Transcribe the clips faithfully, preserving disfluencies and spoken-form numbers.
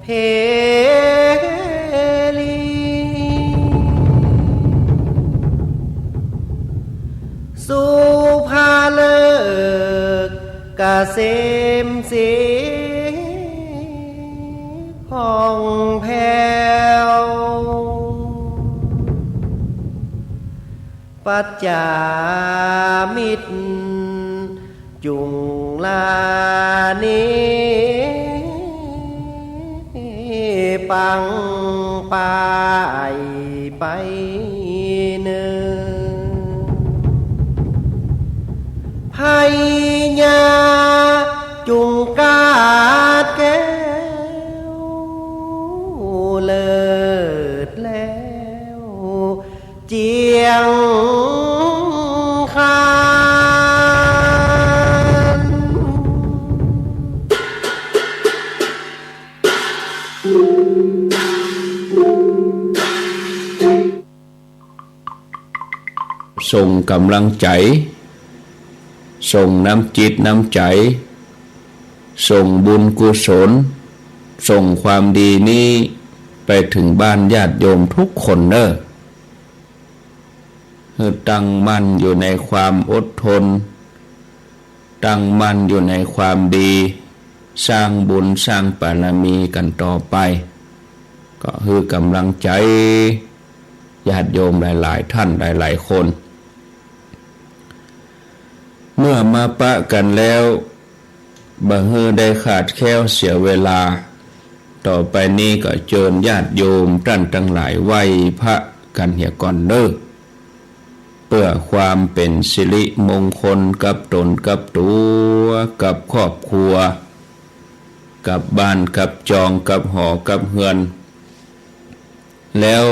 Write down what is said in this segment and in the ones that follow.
เทรี สุภาฤกษ์เกษมศรีผ่องแผ้ว ปัจจามิตร จุ่งลานิปังปายไปเนิน พญาจุ่งกาดแก้ว เลิศแล้ว เจียงคาน ส่งก๋ำลังใจ๋ ส่งน้ำจิตน้ำใจ๋ ส่งบุญกุศล ส่งความดีนี้ไปเถิงบ้านญาติโยมทุกคนเน่อ หื้อตั้งมั่นอยู่ในความอดทน ตั้งมั่นอยู่ในความดี สร้างบุญสร้างบารมีกั๋นต่อไป ก็หื้อก๋ำลังใจ๋ญาติโยมหลายๆ ท่านหลายๆ คน เมื่อมาปะกั๋นแล้ว บ่หื้อได้ขาดแคลนเสียเวลา ต่อไปนี้ก็เจิญญาติโยมต้านตังหลายไหว้พระกั๋นเหียก่อนเน่อ เปื้อความเป๋นสิริมงคลกับต๋นกับตั๋ว กับครอบครัว กับบ้านกับจอง กับหอกับเฮือน แล้ว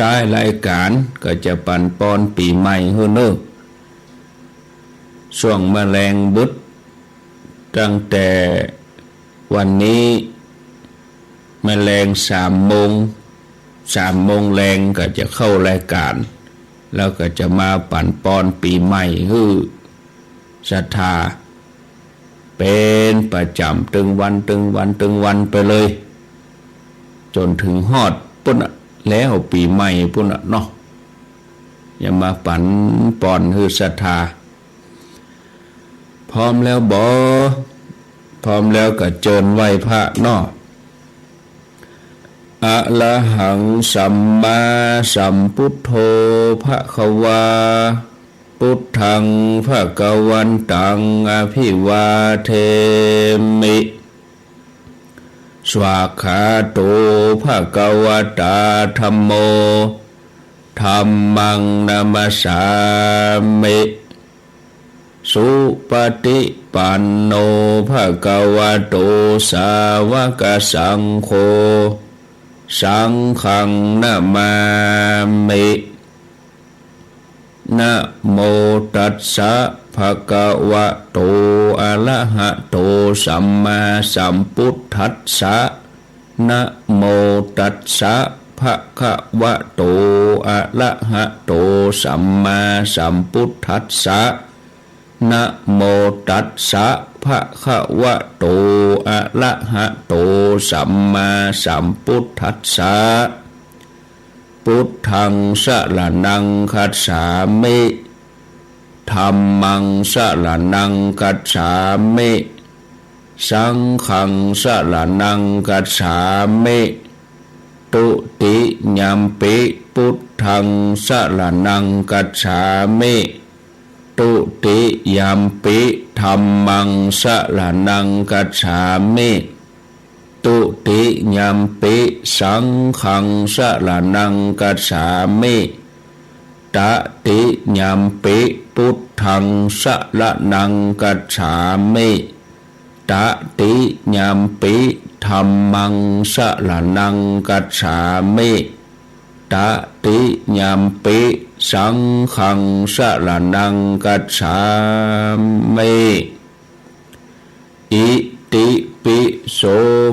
ต๊ายรายก๋านก็จะปั๋นปอนปี๋ใหม่หื้อเน่อ ช่วงมะแลงบึด ตั้งแต่วันนี้มะแลงสามโมง สามโมงแลงก็จะเข้ารายก๋าน แล้วก็จะมาปั๋นปอนปี๋ใหม่หื้อศรัทธา เป๋นประจ๋ำตึงวัน ตึงวัน ตึงวันไปเลย จ๋นเถิงฮอดปู๊นน่ะ แล้วปี๋ใหม่ปู๊นน่ะเนาะ จะมาปั๋นปอนหื้อศรัทธา พร้อมแล้วบ่ พร้อมแล้วก็เจิญไหว้พระเนาะ อะระหังสัมมาสัมพุทโธภะคะวา พุทธังภะคะวันตังอะภิวาเทมิ สวากขาโตภะคะวะตาธัมโม ธัมมังนะมัสสามิ สุปะติปันโนภะคะวะโตสาวะกะสังโฆ สังฆังนะมามิ นะโมตัสสะภะคะวะโตอะระหะโตสัมมาสัมพุทธัสสะ นะโมตัสสะภะคะวะโตอะระหะโตสัมมาสัมพุทธัสสะ นะโมตัสสะภะคะวะโตอะระหะโตสัมมาสัมพุทธัสสะ พุทธังสะระณังคัจฉามิ ธัมมังสะระณังคัจฉามิ สังฆังสะระณังคัจฉามิ ตุติยัมปิพุทธังสะระณังคัจฉามิ ตุติยัมปิธัมมังสะระณังคัจฉามิ ตุติยัมปิสังฆังสะระณังคัจฉามิ ตะติยัมปิพุทธังสะระณังคัจฉามิ ตะติยัมปิธัมมังสะระณังคัจฉามิ ตะติยัมปิสังฆังสะระณังคัจฉามิ อิติปิโส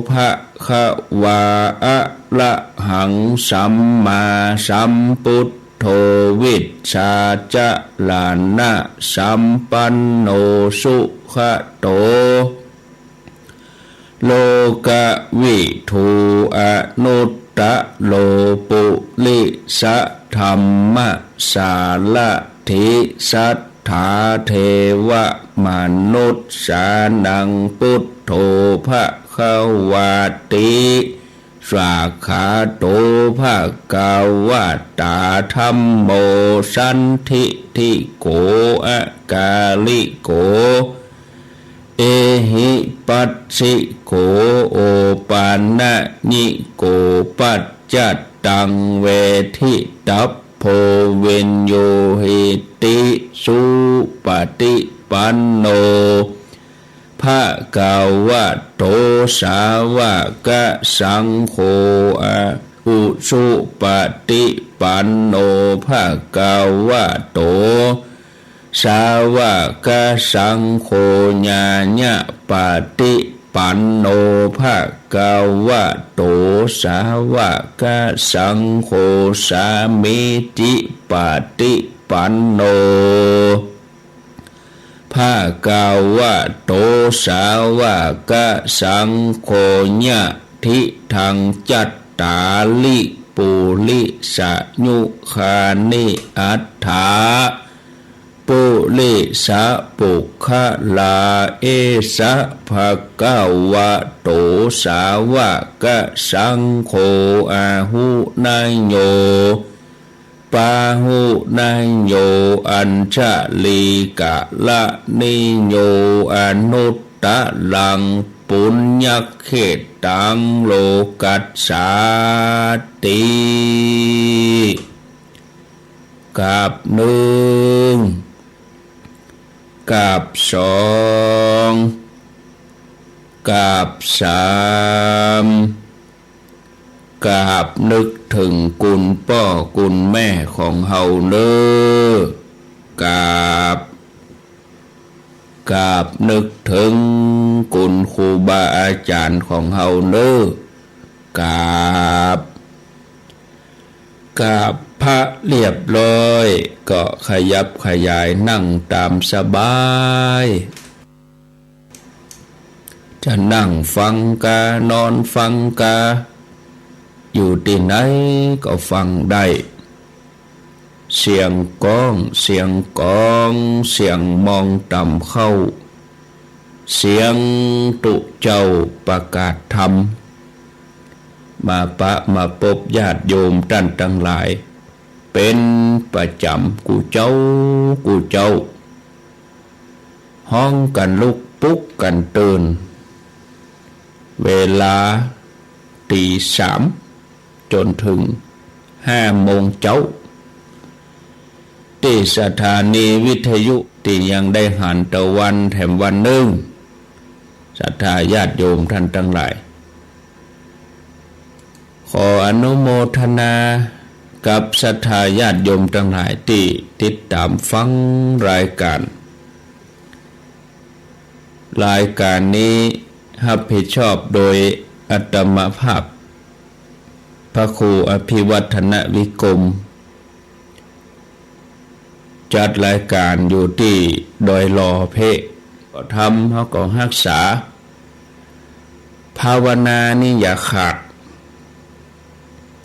ภะคะวา อะระหังสัมมาสัมพุทโธ วิชชาจะรณะสัมปันโน สุขะโต โลกวิทู อนุตตโร ปุริสธรรมสารถี สัตถาเทวมนุสสานัง ปุตโธภะคะวาติ สวากขาโต ภะคะวะตา ธัมโม สันทิฏฐิโก อะกาลิโก เอหิปัสสิโก โอปานะญิโก ปัจจัตตัง เวทิตัพโพ วิญญูหิติ สุปฏิปันโน ภะคะวะโต สาวกสังโฆ อะ อุสุปฏิปันโน ภะคะวะโต สาวกสังโฆ ญาณปฏิปันโน ภะคะวะโต สาวกสังโฆ สามีจิปฏิปันโน ภะคะวะโต สาวกสังโฆ ยะถิตัง จัตตาริ ปุริสะยุคานิ อัตถะ ปุริสะปุคคละ เอสะ ภะคะวะโต สาวกสังโฆ อาหุเนยโย ปาหุเนยโย อัญชลีกะระณีโย อนุตตะรัง ปุญญะเขตตัง โลกัสสาติ กราบนึ่ง กราบสอง กราบสาม กราบนึกเถิงคุณป้อคุณแม่ของเฮาเน้อ กราบ กราบนึกเถิงคุณครูบาอาจ๋ารย์ของเฮาเน้อ กราบ กราบพระเรียบร้อย ก็ขยับขยายนั่งต๋ามสบาย จะนั่งฟังกา นอนฟังกา อยู่ตี้ไหนก็ฟังได้ เสียงก้อง เสียงกอง เสียงมองต่ำเข้า เสียงตุ๊เจ้าประกาศธรรม มาปะมาปบญาติโยมต้านตังหลาย เป๋นประจ๋ำกู้เจ๊ากู้เจ๊า ฮ้องกั๋นลุกปลุกกั๋นตื่น เวลาตี๋สามจ๋นเถิงห้าโมงเจ๊า ตี้สถานีวิทยุตี้ยังได้หันตะวันแถมวันนึ่ง ศรัทธาญาติโยมต้านตังหลาย ขออนุโมทนากับศรัทธาญาติโยมตังหลายตี้ติดต๋ามฟังรายก๋าน รายก๋านนี้ฮับผิดชอบโดยอาตมาภาพ พระครูอภิวัฒนวิกรม จัดรายก๋านอยู่ตี้ดอยหล่อเพะ ก็ธรรมเฮาก็ฮักษา ภาวนานี่อย่าขาด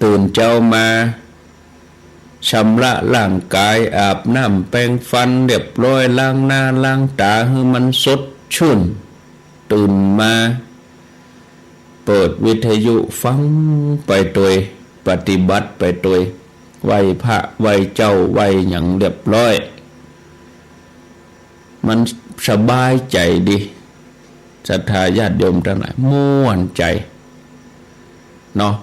ตื่นเจ๊ามา ชำระร่างก๋าย อาบน้ำแปรงฟันเรียบร้อย ล้างหน้าล้างต๋าหื้อมันสดชื่น ตื่นมา เปิดวิทยุฟังไปตวย ปฏิบัติไปตวย ไหว้พระไหว้เจ้าไหว้หยังเรียบร้อย มันสบายใจ๋ดี ศรัทธาญาติโยมตังหลาย ม่วนใจ๋ เนาะ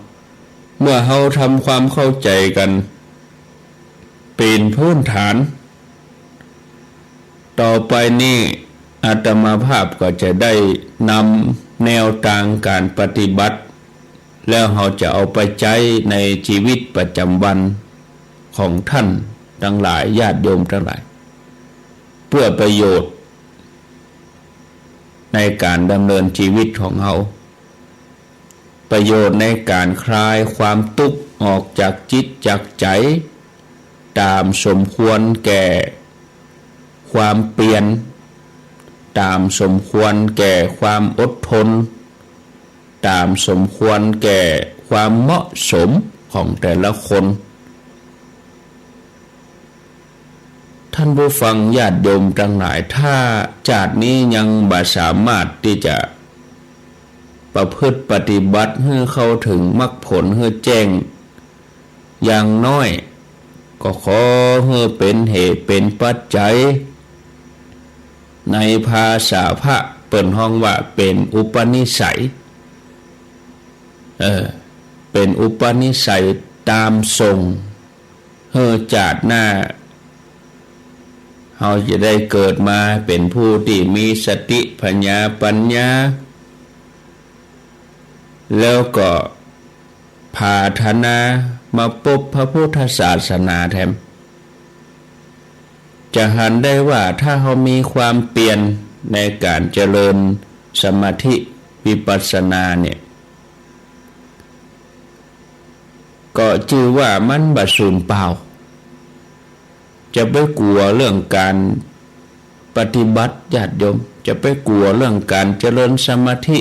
เมื่อเฮาทำความเข้าใจ๋กั๋น เป๋นพื้นฐาน ต่อไปนี้อาตมาภาพก็จะได้นำแนวตางก๋านปฏิบัติ แล้วเฮาจะเอาไปใจ๊ในจีวิตประจ๋ำวันของต้านตังหลาย ญาติโยมตังหลาย เปื้อประโยชน์ในก๋านดำเนินจีวิตของเฮา ประโยชน์ในก๋านคลายความตุ๊กข์ออกจากจิตจากใจ๋ ต๋ามสมควรแก่ความเปียร ต๋ามสมควรแก่ความอดทน ต๋ามสมควรแก่ความเหมาะสมของแต่ละคน ท่านผู้ฟังญาติโยมตังหลาย ถ้าจาตินี้ยังบ่สามารถตี้จะประพฤติปฏิบัติหื้อเข้าเถิงมรรคผลหื้อแจ้ง อย่างน้อยก็ขอหื้อเป๋นเหตุเป๋นปัจจัย ในภาษาพระเปิ้นฮ้องว่าเป๋นอุปนิสัย เออ เป๋นอุปนิสัยต๋ามส่ง หื้อจาติหน้า เฮาจะได้เกิดมาเป๋นผู้ตี้มีสติผญาปัญญา แล้วก็ผาถนามาปบพระพุทธศาสนาแถม จะหันได้ว่าถ้าเฮามีความเปียรในก๋านเจริญสมาธิวิปัสสนาเนี่ย ก็จื้อว่ามันบ่สูญเปล่า จะไปกั๋วเรื่องก๋านปฏิบัติ ญาติโยม จะไปกั๋วเรื่องก๋านเจริญสมาธิ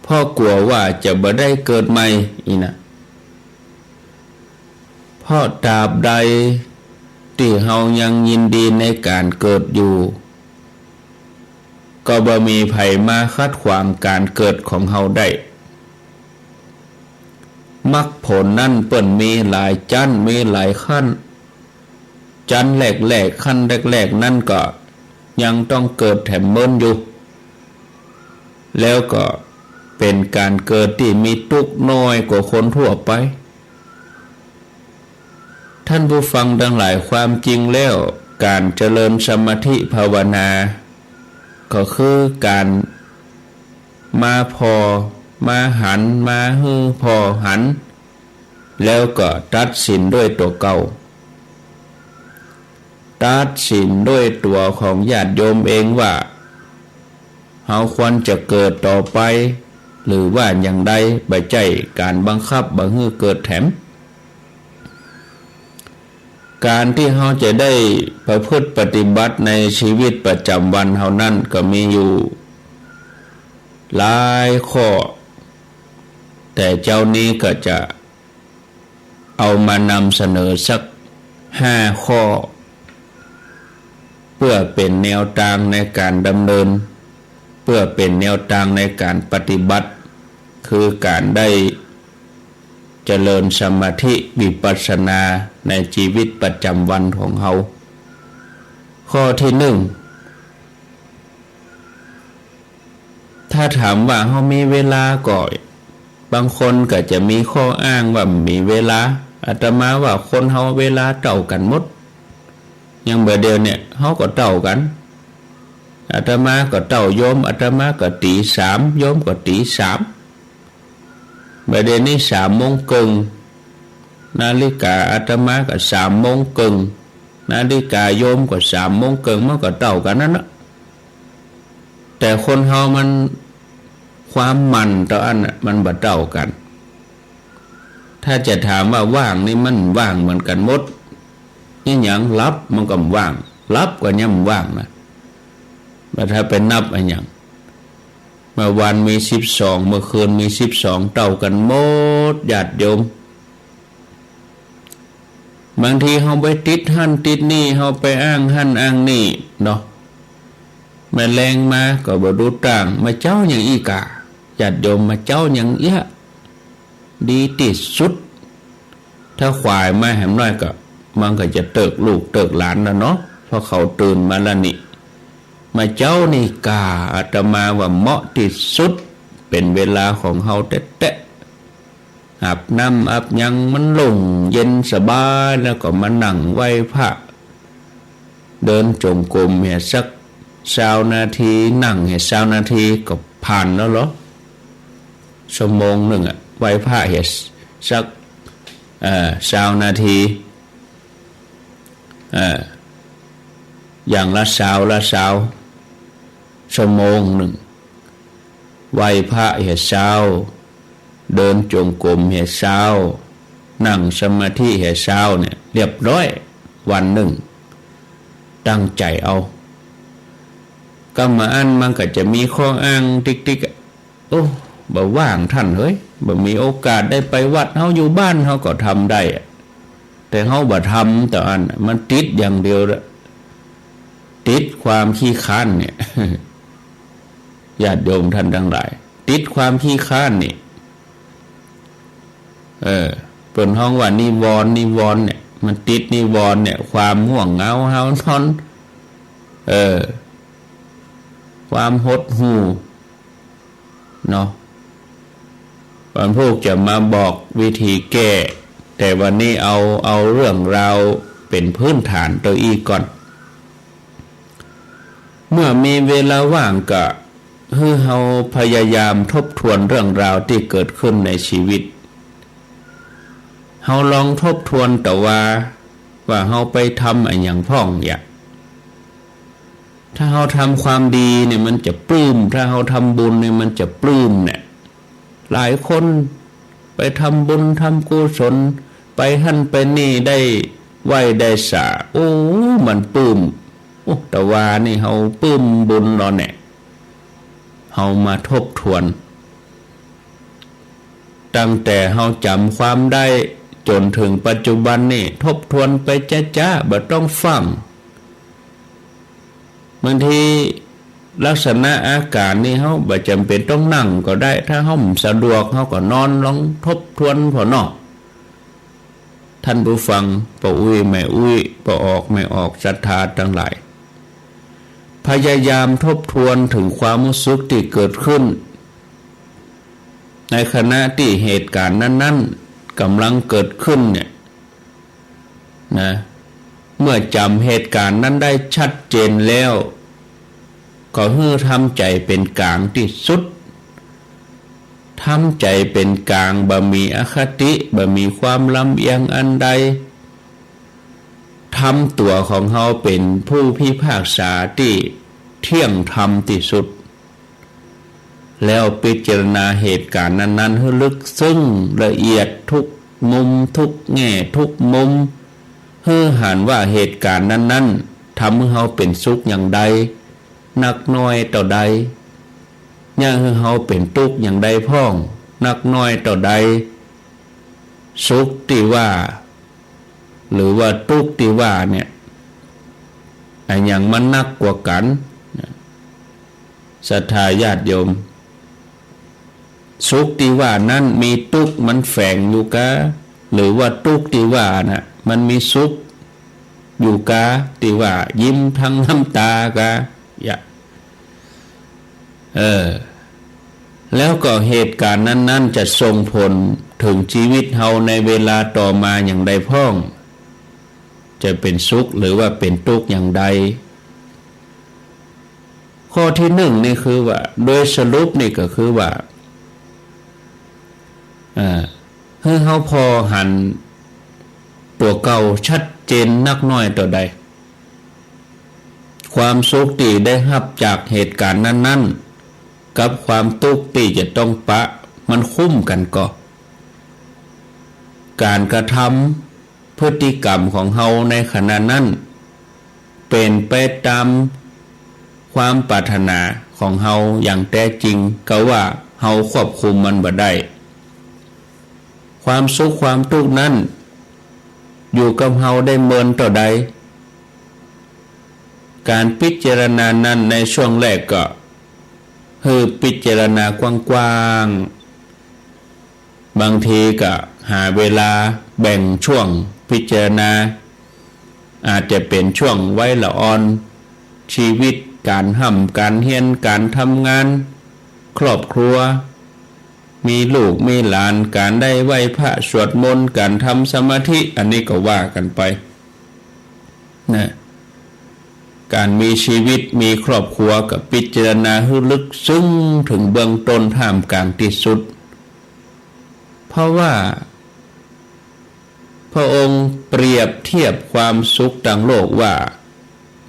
เพราะกั๋วว่าจะบ่ได้เกิดใหม่อี้นะ เพราะตราบใดตี้เฮายังยินดีในก๋านเกิดอยู่ ก็บ่มีใผมาขัดขวางก๋านเกิดของเฮาได้ มรรคผลนั้นเปิ้นมีหลายจั๊น มีหลายขั้น จั๊นแรกๆ ขั้นแรกๆ นั้นก็ยังต้องเกิดแถมเมินอยู่ แล้วก็เป๋นก๋านเกิดตี้มีตุ๊กข์น้อยกว่าคนทั่วไป ท่านผู้ฟังตังหลาย ความจริงแล้วก๋านเจริญสมาธิภาวนา ก็คือก๋านมาผ่อ มาหัน มาหื้อผ่อหัน แล้วก็ตัดสินด้วยตั๋วเก่า ตัดสินด้วยตั๋วของญาติโยมเองว่า เฮาควรจะเกิดต่อไป หรือว่าอย่างใด บ่ใจ้ก๋านบังคับบ่หื้อเกิดแถม ก๋านตี้เฮาจะได้ประพฤติปฏิบัติในชีวิตประจ๋ำวันเฮานั้นก็มีอยู่หลายข้อ แต่เจ๊านี้ก็จะ เอามานำเสนอสักห้าข้อ เปื้อเป๋นแนวตางในก๋านดำเนิน เปื้อเป๋นแนวตางในก๋านปฏิบัติ คือก๋านได้เจริญสมาธิวิปัสสนาในชีวิตประจ๋ำวันของเฮา ข้อตี้นึ่ง ถ้าถามว่าเฮามีเวลาก่อ บางคนก็จะมีข้ออ้างว่าบ่มีเวลา อาตมาว่าคนเฮาเวลาเต้ากั๋นหมด อย่างบ่าเดี่ยวเนี่ยเฮาก็เต้ากั๋น อาตมาก็เต้าโยม อาตมาก็ตี๋สาม โยมก็ตี๋สาม บ่าเดี่ยวนี้สามโมงเกิ่ง นาฬิกาอาตมาก็สามโมงเกิ่ง นาฬิกาโยมก็สามโมงเกิ่ง มันก็เต้ากั๋นนั้นนะ แต่คนเฮามัน ความหมั่นเต้าอั้นน่ะ มันบ่เต้ากั๋น ถ้าจะถามว่าว่างนี่มันว่างเหมือนกั๋นหมด นี่หยัง หลับมันก็บ่ว่าง หลับก็ยังบ่ว่างนะ แล้วถ้าไปนับอะหยัง เมื่อวานมีสิบสอง เมื่อคืนมีสิบสอง เต้ากั๋นหมด ญาติโยม บางทีเฮาไปติดหั้นติดนี่ เฮาไปอ้างหั้นอ้างนี่เนาะ แม่แลงมาก็บ่ดูต้าง มาเจ๊าหยังอี้ก่า ญาติโยม มาเจ๊าหยังเอี้ย ดีตี้สุด ถ้าขวายมาแหมน้อยก็ มันก็จะเติกลูกเติกหลานแล้วเนาะ เพราะเขาตื่นมาแล้วนี่ มาเจ๊านี่ก่า อาตมาว่าเหมาะตี้สุด เป๋นเวลาของเฮาแต๊ๆ อาบน้ำอาบหยังมันโล่งเย็นสบาย แล้วก็มานั่งไหว้พระ เดินจงกรมเหียสักซาวนาที นั่งเหียซาวนาทีก็ผ่านแล้วเหรอ ชั่วโมงนึ่งอะ ไหว้พระเหียสัก เอ่อ ซาวนาที เอ่อ อย่างละซาวละซาว ชั่วโมงนึ่ง ไหว้พระเหียซาว เดินจงกรมเหียซาว นั่งสมาธิเหียซาวเนี่ย เรียบร้อย วันนึ่ง ตั้งใจ๋เอา กำมาอั้นมันก็จะมีข้ออ้างติ๊กๆ อะ โอ้ บ่ว่างต้านเอ๋ย บ่มีโอกาสได้ไปวัด เฮาอยู่บ้านเฮาก็ทำได้อะ แต่เฮาบ่ทำ แต่อันมันติดอย่างเดียวละ ติดความขี้คร้านเนี่ย ญาติโยมท่านทั้งหลาย ติดความขี้คร้านนี่ เออ เปิ้นฮ้องว่านิวรณ์ นิวรณ์เนี่ย มันติดนิวรณ์เนี่ย ความง่วงเหงาหาวนอน เออ ความหดหู่ เนาะ วันพูกจะมาบอกวิธีแก้ แต่วันนี้เอา เอาเรื่องราวเป๋นพื้นฐานเต้าอี้ก่อน เมื่อมีเวลาว่างก็หื้อเฮาพยายามทบทวนเรื่องราวตี้เกิดขึ้นในชีวิต เฮาลองทบทวนเต๊อะว่า ว่าเฮาไปทำอะหยังพ่องยะ ถ้าเฮาทำความดีเนี่ยมันจะปลื้ม ถ้าเฮาทำบุญเนี่ยมันจะปลื้มเนี่ย หลายคนไปทำบุญทำกุศล ไปหั้นไปนี่ได้ไหว้ได้สา โอ้ มันปลื้ม โอ้ แต่ว่านี่เฮาปลื้มบุญลอเนี่ย เฮามาทบทวน ตั้งแต่เฮาจ๋ำความได้จ๋นเถิงปัจจุบันนี่ ทบทวนไปจ๊ะๆ บ่ต้องฟั่ง บางทีลักษณะอาก๋านนี่เฮาบ่จ๋ำเป๋นต้องนั่งก็ได้ ถ้าเฮาบ่สะดวกเฮาก็นอน ลองทบทวนพ่องเนาะ ท่านผู้ฟัง ป้ออุ๊ยแม่อุ๊ย ป้อออกแม่ออก ศรัทธาตังหลาย พยายามทบทวนเถิงความฮู้สึกตี้เกิดขึ้น ในขณะตี้เหตุก๋ารณ์นั้นๆ ก่ำลังเกิดขึ้นเนี่ยนะ เมื่อจ๋ำเหตุก๋ารณ์นั้นได้ชัดเจนแล้ว ก็หื้อทำใจ๋เป๋นก๋างตี้สุด ทำใจ๋เป๋นก๋าง บ่มีอคติ บ่มีความลำเอียงอันใด ทำตั๋วของเฮาเป๋นผู้พิพากษาตี้เที่ยงธรรมตี้สุด แล้วพิจารณาเหตุก๋ารณ์นั้นๆ หื้อลึกซึ้งละเอียดทุกมุมทุกแง่ทุกมุม หื้อหันว่าเหตุก๋ารณ์นั้นๆ ทำหื้อเฮาเป๋นสุขอย่างใด นักน้อยเต้าใด เยียะหื้อเฮาเป๋นตุ๊กข์อย่างใดพ่อง นักน้อยเต้าใด สุขตี้ว่า หรือว่าตุ๊กข์ตี้ว่าเนี่ย อะหยังมันนักกว่ากั๋น ศรัทธาญาติโยม สุขตี้ว่านั้นมีตุ๊กข์มันแฝงอยู่กา หรือว่าตุ๊กข์ตี้ว่าน่ะ มันมีสุขอยู่กา ตี้ว่ายิ้มทั้งน้ำตากา อย่า เออ แล้วก็เหตุก๋ารณ์นั้นๆ จะส่งผลเถิงจีวิตเฮาในเวลาต่อมาอย่างใดพ่อง จะเป๋นสุขหรือว่าเป๋นตุ๊กข์อย่างใด ข้อตี้นึ่งนี่คือว่า โดยสรุปนี่ก็คือว่า อ่า หื้อเฮาผ่อหันตั๋วเก่าชัดเจนนักน้อยเต้าใด ความสุขตี้ได้ฮับจากเหตุก๋ารณ์นั้นๆ กับความตุ๊กข์ตี้จะต้องปะ มันคุ้มกั๋นก่อ ก๋านกระทำ พฤติกรรมของเฮาในขณะนั้น เป๋นไปต๋ามความปรารถนาของเฮาอย่างแต๊จริง กาว่าเฮาควบคุมมันบ่ได้ ความสุขความตุ๊กข์นั้น อยู่กับเฮาได้เมินเต้าใด ก๋านพิจารณานั้นในช่วงแรกก็ หื้อพิจารณากว้างๆ บางทีก็หาเวลาแบ่งช่วงพิจารณา อาจจะเป๋นช่วงวัยละอ่อน ชีวิต ก๋านฮ่ำก๋านเฮียน ก๋านทำงาน ครอบครัว มีลูกมีหลาน ก๋านได้ไหว้พระสวดมนต์ ก๋านทำสมาธิ อันนี้ก็ว่ากั๋นไป นะ ก๋านมีชีวิต มีครอบครัว ก็พิจารณาหื้อลึกซึ้งเถิงเบื้องต้น ท่ามกลางตี้สุด เพราะว่า พระองค์เปรียบเทียบความสุขตางโลกว่า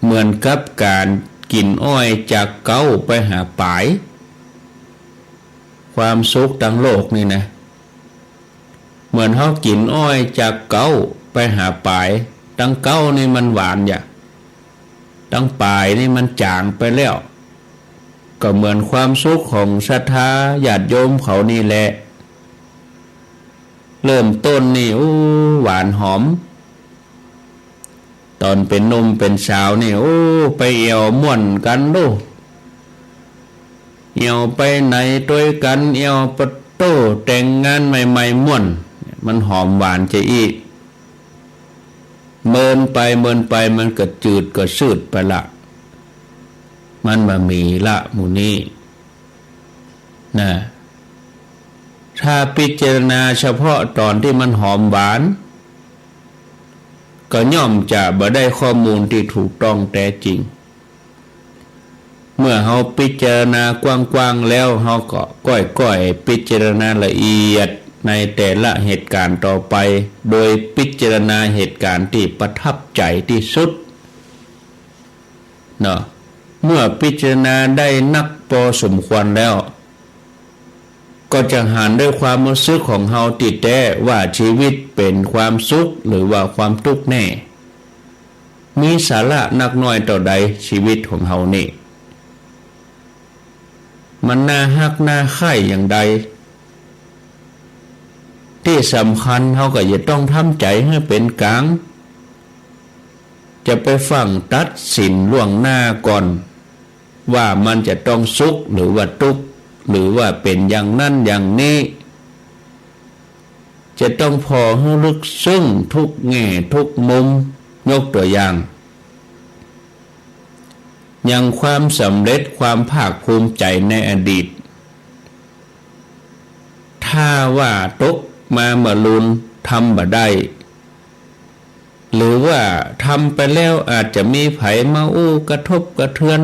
เหมือนกับก๋านกิ๋นอ้อยจากเก๊าไปหาป๋าย ความสุขตางโลกนี่นะ เหมือนเฮากิ๋นอ้อยจากเก๊าไปหาป๋าย ตังเก๊านี่มันหวานอย่า ตังป๋ายนี่มันจ๋างไปแล้ว ก็เหมือนความสุขของศรัทธาญาติโยมเขานี่แหละ เริ่มต้นนี่ อู้ หวานหอม ต๋อนเป๋นหนุ่มเป๋นสาวนี่ อู้ ไปแอ่วม่วนกั๋นลูก แอ่วไปไหนตวยกั๋น แอ่วปะโต้ แต่งงานใหม่ๆ ม่วน มันหอมหวานจาอี้ เมินไปเมินไปมันก็จืดก็ชืดไปละ มันบ่มีละหมู่นี้ นะ ถ้าพิจารณาเฉพาะต๋อนตี้มันหอมหวาน ก็ย่อมจะบ่ได้ข้อมูลตี้ถูกต้องแต๊จริง เมื่อเฮาพิจารณากว้างๆ แล้ว เฮาก็ก้อยๆ พิจารณาละเอียดในแต่ละเหตุก๋ารณ์ต่อไป โดยพิจารณาเหตุก๋ารณ์ตี้ประทับใจ๋ตี้สุด เนาะ เมื่อพิจารณาได้นักปอสมควรแล้ว ก็จะหันด้วยความฮู้สึกของเฮาตี้แต๊ว่าชีวิตเป๋นความสุขหรือว่าความตุ๊กข์แน่ มีสาระนักน้อยเต้าใด ชีวิตของเฮานี่ มันน่าฮักน่าใค่อย่างใด ตี้สำคัญเฮาก็จะต้องทำใจ๋หื้อเป๋นก๋าง จะไปฟั่งตัดสินล่วงหน้าก่อน ว่ามันจะต้องสุขหรือว่าตุ๊กข์ หรือว่าเป๋นอย่างนั้นอย่างนี้ จะต้องผ่อหื้อลึกซึ้งทุกแง่ทุกมุม ยกตั๋วอย่าง อย่างความสำเร็จความภาคภูมิใจ๋ในอดีต ถ้าว่าตกมาเมื่อลูนทำบ่ได้ หรือว่าทำไปแล้วอาจจะมีใผมาอู้กระทบกระเทือน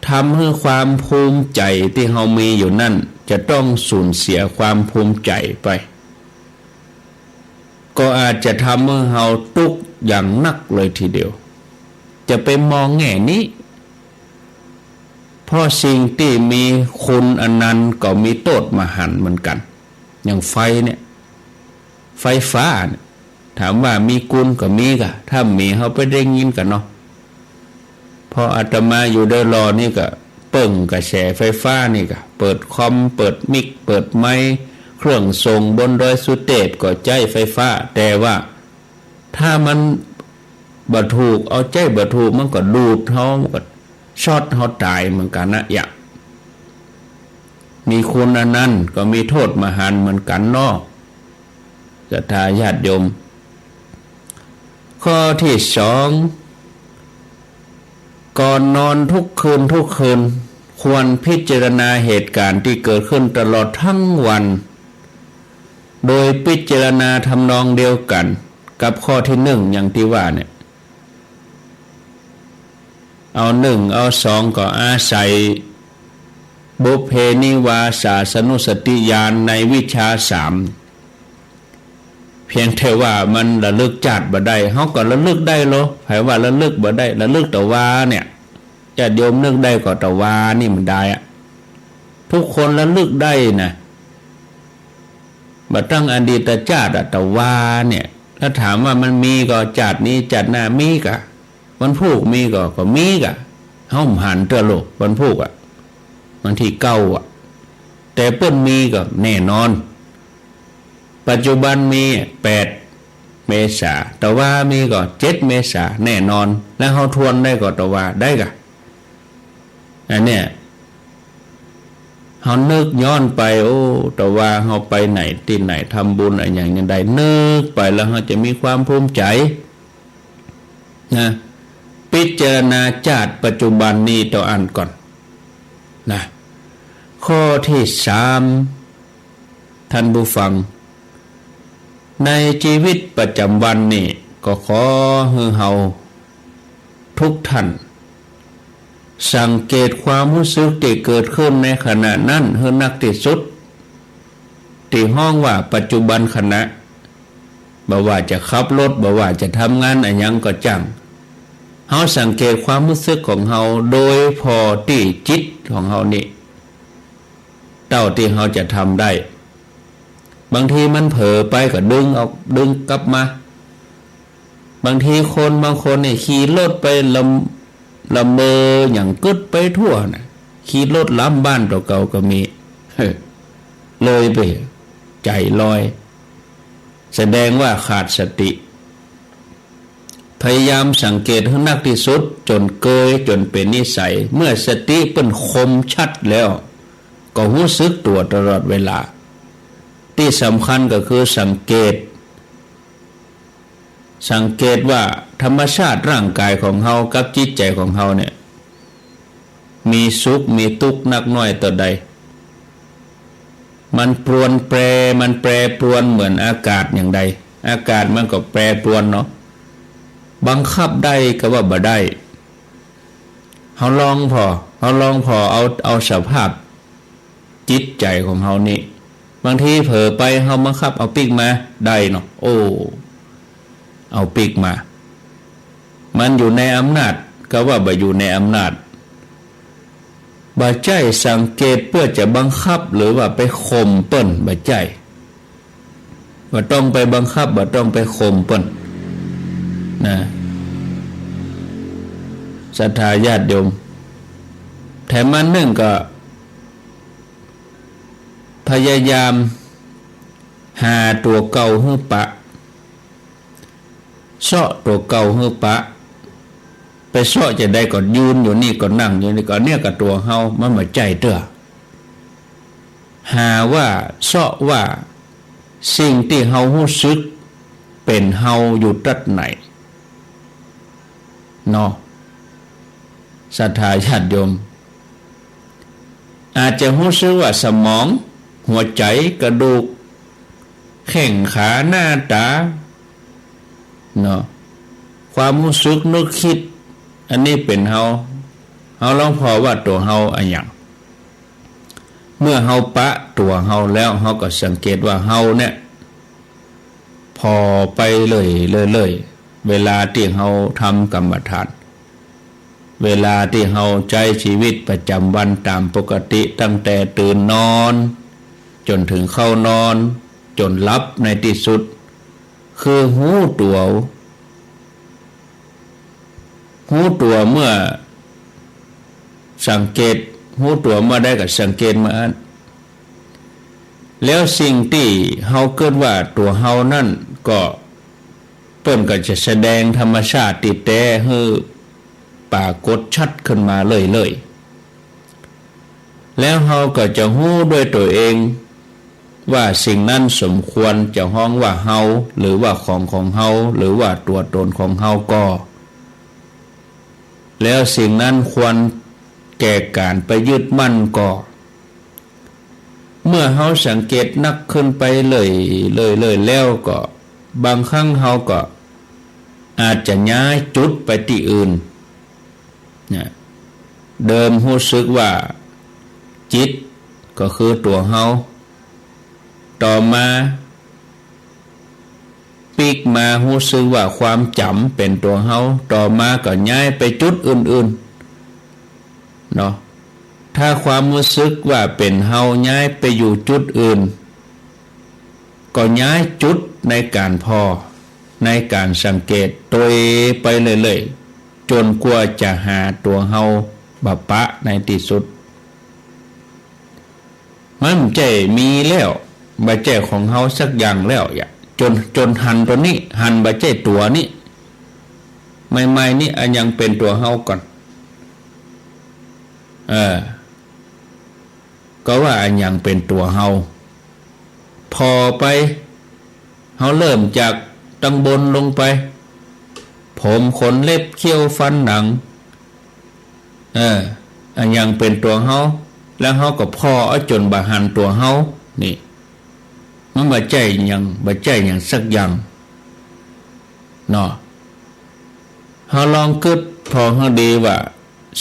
ทำหื้อความภูมิใจ๋ตี้เฮามีอยู่นั้นจะต้องสูญเสียความภูมิใจ๋ไป ก็อาจจะทำหื้อเฮาตุ๊กข์อย่างนักเลยทีเดียว จะไปมองแง่นี้ เพราะสิ่งตี้มีคุณอันนั้นก็มีโต้ษมหันต์เหมือนกั๋น อย่างไฟเนี่ย ไฟฟ้าเนี่ย ถามว่ามีคุณก็มีก่ะ ถ้ามีเฮาไปได้ยินก่ะเนาะ เพราะอาตมาอยู่ดอยหล่อนี่ก็เปิ่งกระแสไฟฟ้านี่ก่ะ เปิดคอม เปิดมิก เปิดไมค์ เครื่องส่งบนดอยสุเตพก็ใจ๊ไฟฟ้า แต่ว่าถ้ามันบ่ถูก เอาใจ๊บ่ถูก มันก็ดูดเฮา มันก็ช็อตเฮาต๋ายเหมือนกั๋นนะ อย่าง มีคุณอันนั้นก็มีโต้ษมหันต์เหมือนกั๋นเนาะ ศรัทธาญาติโยม ข้อตี้สอง ก่อนนอนทุกคืนทุกคืน ควรพิจารณาเหตุก๋ารณ์ตี้เกิดขึ้นตลอดทั้งวัน โดยพิจารณาทำนองเดียวกั๋นกับข้อตี้หนึ่ง อย่างตี้ว่าเนี่ย เอาหนึ่งเอาสองก็อาศัยบุพเพนิวาสาสนุสติญาณในวิชชาสาม เพียงแต่ว่ามันระลึกจาติบ่ได้ เฮาก็ระลึกได้โล ใผว่าระลึกบ่ได้ ระลึกตะวาเนี่ย ญาติโยมนึกได้ก็ตะวานี่มันได้อะ ทุกคนระลึกได้นะ บ่ตั้งอดีตจาติอะ ตะวาเนี่ย ถ้าถามว่ามันมีก็จาตินี้จาติหน้ามีก่ะ วันพูกมีก็ ก็มีก่ะ เฮาบ่หันเตื้อโลก วันพูกอะ วันตี้เก้าอะ แต่เปิ้นมีก็แน่นอน ปัจจุบันมีแปดเมษา ตะวามีก็เจ็ดเมษาแน่นอน แล้วเฮาทวนได้ก็ตะวาได้ก่ะ อันเนี้ย เฮานึกย้อนไป โอ้ ตะวาเฮาไปไหนตี้ไหน ทำบุญอะหยังอย่างใด นึกไปแล้วเฮาจะมีความภูมิใจ๋ นะ พิจารณาจาติปัจจุบันนี้เต้าอั้นก่อน นะ ข้อตี้สาม ท่านผู้ฟัง ในชีวิตประจ๋ำวันนี่ ก็ขอหื้อเฮาทุกท่าน สังเกตความฮู้สึกตี้เกิดขึ้นในขณะนั้นหื้อนักตี้สุด ตี้ฮ้องว่าปัจจุบันขณะ บ่ว่าจะขับรถ บ่ว่าจะทำงานอะหยังก็จ้าง เฮาสังเกตความฮู้สึกของเฮา โดยผ่อตี้จิตของเฮานี่ เต้าตี้เฮาจะทำได้ บางทีมันเผลอไปก็ดึงเอา ดึงกลับมา บางทีคนบางคนนี่ขี่รถไปละ ละเมอหยังกึ๊ดไปทั่วนะ ขี่รถล้ำบ้านตั๋วเก่าก็มี เลยไป ใจ๋ลอย แสดงว่าขาดสติ พยายามสังเกตหื้อนักตี้สุด จ๋นเกย จ๋นเป๋นนิสัย เมื่อสติเปิ้นคมชัดแล้ว ก็ฮู้สึกตั๋วตลอดเวลา ตี้สำคัญก็คือสังเกต สังเกตว่าธรรมชาติร่างก๋ายของเฮากับจิตใจ๋ของเฮาเนี่ย มีสุขมีตุ๊กข์นักน้อยเต้าใด มันปรวนแปร มันแปรปรวนเหมือนอากาศอย่างใด อากาศมันก็แปรปรวนเนาะ บังคับได้ก็ว่าบ่ได้ เฮาลองผ่อ เฮาลองผ่อเอา เอาสภาพจิตใจ๋ของเฮานี่ บางทีเผลอไป เฮาบังคับเอาปิ๊กมาได้เนาะ โอ้ เอาปิ๊กมา มันอยู่ในอำนาจ ก็ว่าบ่อยู่ในอำนาจ บ่ใจ้สังเกตเปื้อจะบังคับ หรือว่าไปข่มเปิ้น บ่ใจ้ บ่ต้องไปบังคับ บ่ต้องไปข่มเปิ้น นะ ศรัทธาญาติโยม แถมอันนึ่งก็ พยายามหาตั๋วเก่าหื้อปะ เซาะตั๋วเก่าหื้อปะ ไปเซาะจะใดก็ยืนอยู่นี่ก็นั่งอยู่นี่ก็ เนี่ยก็ตั๋วเฮา มันบ่ใจ้เตื้อ หาว่า เซาะว่า สิ่งตี้เฮาฮู้สึกเป๋นเฮาอยู่ตรัสไหน เนาะ ศรัทธาญาติโยม อาจจะฮู้สึกว่าสมอง หัวใจ๋ กระดูก แข้งขา หน้าต๋า เนาะ ความฮู้สึกนึกกึ๊ด อันนี้เป๋นเฮา เฮาลองผ่อว่าตั๋วเฮาอะหยัง เมื่อเฮาปะตั๋วเฮาแล้ว เฮาก็สังเกตว่าเฮาเนี่ย ผ่อไปเรื่อยๆ เรื่อยๆ เวลาตี้เฮาทำกรรมฐาน เวลาตี้เฮาใจ๊จีวิตประจ๋ำวันต๋ามปกติ ตั้งแต่ตื่นนอน จ๋นเถิงเข้านอน จ๋นหลับในตี้สุด คือฮู้ตั๋ว ฮู้ตั๋วเมื่อสังเกต ฮู้ตั๋วเมื่อใดก็สังเกตเมื่ออั้น แล้วสิ่งตี้เฮากึ๊ดว่าตั๋วเฮานั้นก็ เปิ้นก็จะแสดงธรรมชาติตี้แต๊หื้อปรากฏชัดขึ้นมาเรื่อยๆ แล้วเฮาก็จะฮู้ด้วยตั๋วเองว่าสิ่งนั้นสมควรจะฮ้องว่าเฮา หรือว่าของของเฮา หรือว่าตั๋วต๋นของเฮาก่อ แล้วสิ่งนั้นควรแก่ก๋านไปยึดมั่นก่อ เมื่อเฮาสังเกตนักขึ้นไปเรื่อยๆ เรื่อยๆ แล้วก็ บางครั้งเฮาก็อาจจะย้ายจุดไปตี้อื่น นะ เดิมฮู้สึกว่าจิตก็คือตั๋วเฮา ต่อมาปิ๊กมาฮู้สึกว่าความจ๋ำเป๋นตั๋วเฮา ต่อมาก็ย้ายไปจุดอื่นๆ เนาะ ถ้าความฮู้สึกว่าเป๋นเฮาย้ายไปอยู่จุดอื่น ก็ย้ายจุดในก๋านผ่อ ในก๋านสังเกตตวยไปเรื่อยๆ จ๋นกว่าจะหาตั๋วเฮาบ่ปะในตี้สุด มันบ่ใจ้มีแล้ว บ่ใจ้ของเฮาสักอย่างแล้ว จ๋น จ๋นหันตั๋วนี้ หันบ่ใจ้ตั๋วนี้ ใหม่ๆ นี้อะยังเป๋นตั๋วเฮาก่อน เออ ก็ว่าอะยังเป๋นตั๋วเฮา ผ่อไป เฮาเริ่มจากตังบนลงไป ผม ขน เล็บ เขี้ยว ฟัน หนัง เออ อะยังเป๋นตั๋วเฮา แล้วเฮาก็ผ่อเอาจ๋นบ่หันตั๋วเฮา นี่ มันบ่ใจ้หยัง บ่ใจ้หยังสักอย่าง เนาะ เฮาลองกึ๊ดผ่อหื้อดีว่า